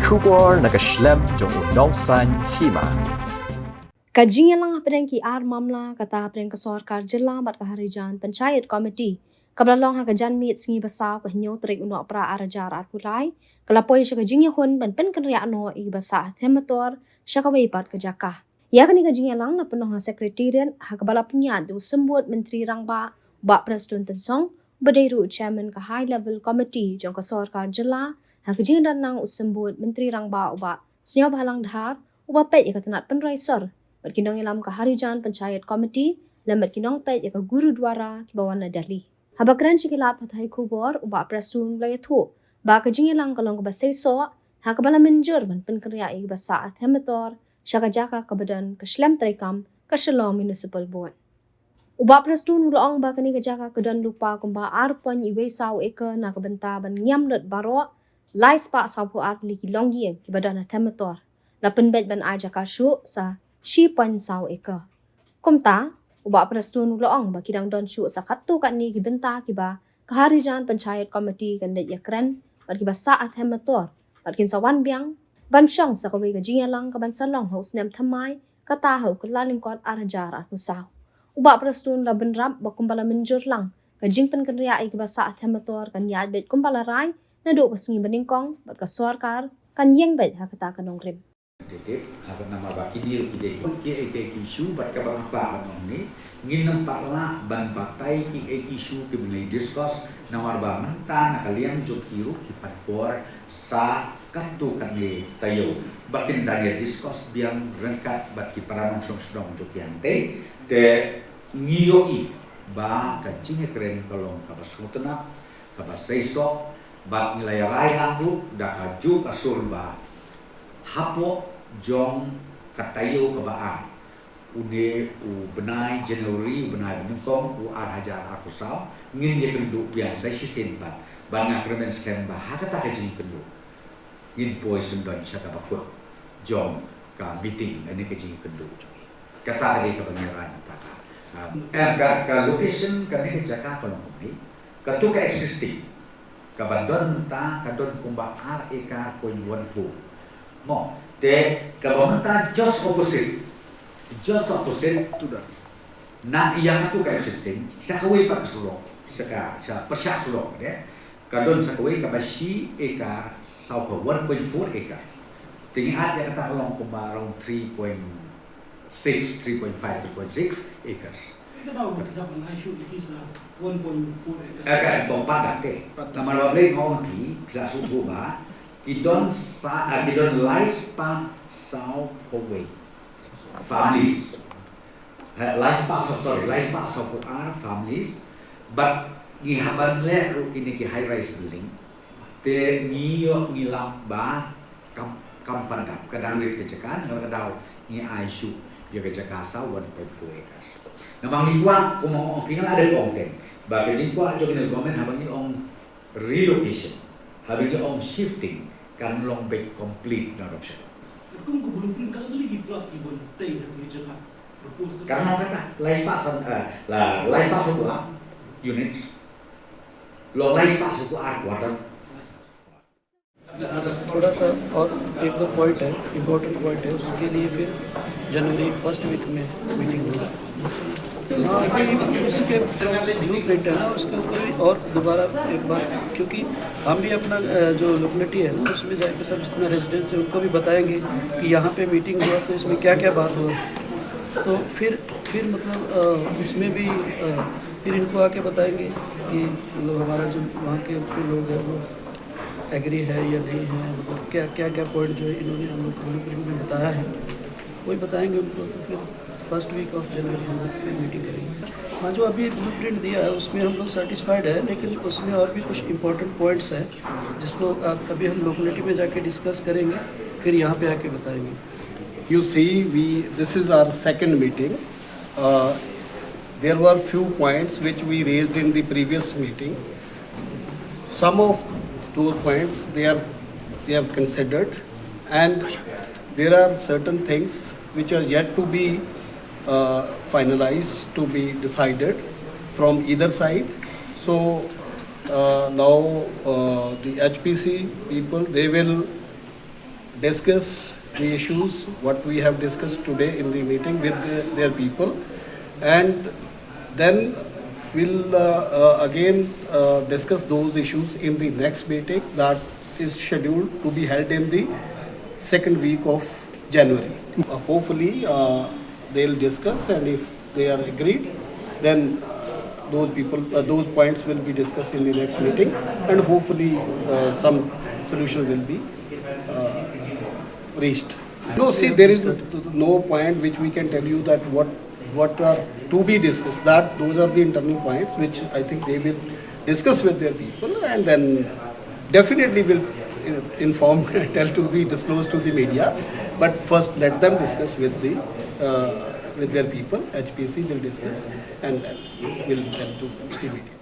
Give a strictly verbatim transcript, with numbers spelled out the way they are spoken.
Khubor na ka shlem jong u nongsan hima. Ka jingïalang hapdeng ki ar mamla kata hapdeng ka sorkar jylla bad ka Harijan Panchayat Committee kaba la long ha ka janmiet sngi ba saw ka hynñiew tarik u Nohprah ar hajar arphew lai ka la poi sha ka jingïahun ban pynkynriah noh ïa kiba sah ha them motor sha kawei pat ka jaka. Ïa kane ka jingïalang la pynlong ha Secretariat ha kaba la pynïaid da u Symbud Myntri Rangbah Bah Prestone Tynsong, uba dei ruh u Chairman ka High Level Committee jong ka sorkar jylla, ha ka jingdon lang u Symbud Myntri Rangbah u Bah Sniawbhalang Dhar, uba peit ïa ka tnat pynroi sor bad ki nongïalam ka Harijan Panchayat Committee lem bad ki nongpeit ïa ka Gurudwara kiba wan na Delhi. Haba kren sha ki lad pathai khubor, u Bah Prestone u la ïathuh ba ka jingïalang ka long kaba seisoh ha kaba la mynjur ban pynkynriah ïa kiba sah ha them motor sha ka jaka kaba don ka shlem treikam ka Shillong Municipal Board. U Bah Prestone u la ong ba kane ka jaka ka don lypa kumba ar point wei saw acre na ka bynta ban ngiam lut baroh lai spah sawphew ar tylli ki longïing kiba don ha them motor. La pynbeit ban ai jaka shuh sa shi point saw acre. Kumta, u Bah Prestone u la ong ba ki dang don shuh sa katto katne ki bynta kiba ka Harijan Panchayat Committee kan leit ïakren bad kiba sah ha them motor bad kin sa wan biang ban shong sa kawei ka jingïalang kaban sa long ha u snem thymmai, kata ha u Kyllalyngkot ar hajar arphew saw. U Bah Prestone u la bynrap ba kumba la mynjur lang, ka jingpynkynriah ïa kiba sah ha them motor kan ïaid beit kumba la rai naduh ka sngi banyngkong bad ka sorkar kan ïeng beit ha kata ka nongrim. Tip, haba namar ba kine ruh ki dei ki, ki, ki, ki issue bad kaba nga kwah ban ong ne, ngin ym pat lah ban batai ki, ki issue kiba ngi discuss, namar ba mynta na ka liang jong ki ruh ki pan por sa katto katne taïew ba kin dang ïa discuss biang ryngkat bad ki para nongshong shnong jong ki hangtei. Te ngi ïohi ba ka jingïakren ka long kaba sngewtynnat, kaba seisoh, bad ngi la ïa rai lang ruh da kajuh ka sur ba hapoh jong ka taïew kaba ar, une u bnai January, u bnai banyngkong u ar hajar arphew saw, ngin ïakynduh biang sa shisien pat. Bad nga kyrmen skhem ba ha kata ka jingïakynduh ngin poi syndon sha kaba kut jong ka meeting lane ka jingïakynduh jong ngi. Kata ka dei kaba ngi rai mynta ka, ah, eh, ka, ka location kane ka jaka ka long kumne. Kato ka existing kaba don mynta ka don kumba ar acre point one four. Mo, te kaba mynta just opposite, just opposite to the, na ïa kato ka existing, sha kawei pat ka surok, sha ka, sha pyrshah surok de, ka don sa kawei kaba shi acre sawphew, one point four acre. Te ngi at ïa kata ka long kumba around three point six, three point five, three point six acres. Ka dei ba ki dap ban ai shuh ïa ki sa one point four acre. Eh, ka bym pat da te. Namar ba balei nga ong phi, phi la sngewthuh ba ki don sa, eh, ki don lai spah sawphew wei families. Eh, lai spah saw, sorry, lai spah sawphew ar families. But ngi hap ban leh ruh kine ki high rise building. Te ngi ïoh ngi lap ba kam, kam pat dap, ka dang rit ka jaka, ngi la ka daw ngi ai shuh ïa ka jaka sa one point four acres. Namar ngi kwah, kum nga ong phi, nga la dep ong te ba ka jingkwah jong ngi na government haba ngi ong relocation, haba ngi ong shifting, kan long beit complete na dok sha. Kum ka blueprint ka lei ki plot ki ban tei ha ki jaka propose ka. Kan long kata, lai spah san, eh, la, lai spah sawphew units. Long lai spah sawphew ar quarter. थोड़ा सा और एक दो पॉइंट है, इम्पोर्टेंट पॉइंट है, उसके लिए फिर जनवरी फर्स्ट वीक में मीटिंग होगी। हाँ, अभी मतलब उसी के जो ब्लूप्रिंट है ना, उसके ऊपर भी और दोबारा एक बार, क्योंकि हम भी अपना, अ, जो लोकेलिटी है ना, उसमें जाके सब जितना रेजिडेंट्स है उनको भी बताएंगे कि यहाँ पे मीटिंग हुआ तो इसमें क्या क्या बात हुआ। तो फिर, फिर मतलब, अ, उसमें भी, अ, फिर इनको आके बताएंगे कि मतलब हमारा जो वहाँ के लोग हैं वो एग्री है या नहीं है, मतलब क्या, क्या, क्या पॉइंट जो है इन्होंने हम लोग को ब्लूप्रिंट में बताया है, वही बताएंगे उनको। तो फिर फर्स्ट वीक ऑफ जनवरी हम लोग फिर मीटिंग करेंगे। हाँ, जो अभी ब्लूप्रिंट दिया है उसमें हम लोग सेटिस्फाइड है, लेकिन उसमें और भी कुछ इम्पोर्टेंट पॉइंट्स हैं जिसको अ-, अभी हम लोकेलिटी में जाके डिस्कस करेंगे, फिर यहाँ पे आके बताएंगे। You see, we, this is our second meeting. Uh, there were few points which we raised in the previous meeting. Some of those points they are, they have considered, and there are certain things which are yet to be, uh, finalized, to be decided from either side. So, uh, now, uh, the H P C people, they will discuss the issues what we have discussed today in the meeting with the, their people, and then we'll uh, uh, again uh, discuss those issues in the next meeting that is scheduled to be held in the second week of January. Uh, hopefully, uh, they'll discuss, and if they are agreed, then uh, those people, uh, those points will be discussed in the next meeting, and hopefully uh, some solution will be uh, reached. No, see, there is no point which we can tell you that what what are to be discussed. That those are the internal points which I think they will discuss with their people, and then definitely will uh, inform and tell to the disclose to the media. But first, let them discuss with the uh, with their people. H P C will discuss, and then will tell to the media.